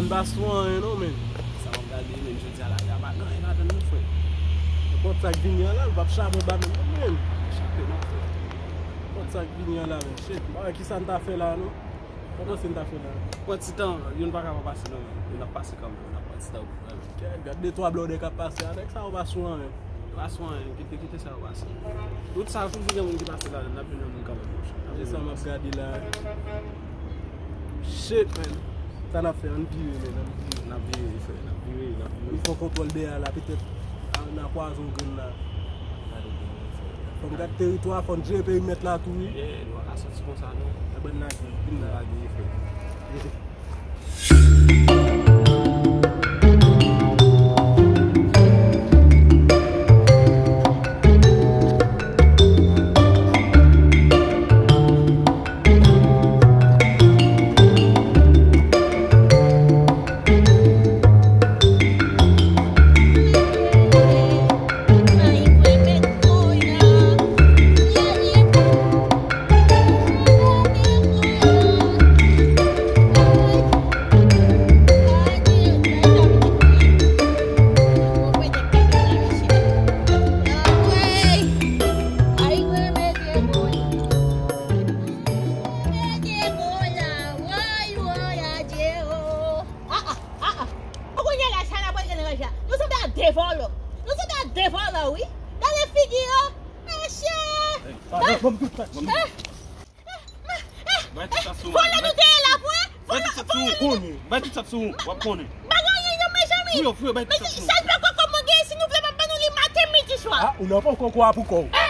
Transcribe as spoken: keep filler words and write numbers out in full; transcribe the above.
Pa sou anyen non, men. Sa m ap gade, men jodi a la, y a pa gen anyen ladan l non, frè. Nenpòt sa k vini an la, l p ap chape ba menm non, men. Chape non, frè. Nenpòt sa k vini an la, men. Shit, m pa wè kisa n ta fè la, non. Sa w panse n ta fè la? Pran ti tan, youn pa ka pa pase non, men. Youn ap pase kanmenm, youn ap pran ti tan pou frè. Kè, gad de twa blòdè k ap pase a, nèg sa yo pa sou anyen. Pa sou anyen, kite, kite sa yo pase. Tout sa, tout vin gen moun ki pase la, n ap vin gen moun kanmenm. Se sa m ap gade la. Shit, man. Sa n ap fè, ann vire, man, ann vire. N ap vire, frè, n ap vire, n ap vire. Nou fè kontwòl dèyè la, petèt, a, nan kwaze yon grenn la. Fò n gad teritwa, fò n jere perimèt la tou, wi. Yeah, nou pa ka soti konsa, non. Ebyen, n lage, vin la. N lage, frè. Ah, ah, ah, ah. Ou konnen la, sa n ap rete nan raj la. Nou sanble a de vòlò. Nou sanble a de vòlò, wi. Gade figi yo. Mesye! Hey, pardon, ban m tout tèt, ban m tout tèt. Bay ti sa sou mwen. Vòlò nou te ye la pou, eh? Bay ti sa sou mwen. Bay ti sa sou mwen. W ap konnen. Pa gen anyen non, mezanmi. Fouye, fouye, bay ti sa sou mwen. Sèl pako kòb mwen genyen, si nou vle, m ap ban nou li maten, midi, swa. Ah, ou nan poko kwa pou kò w.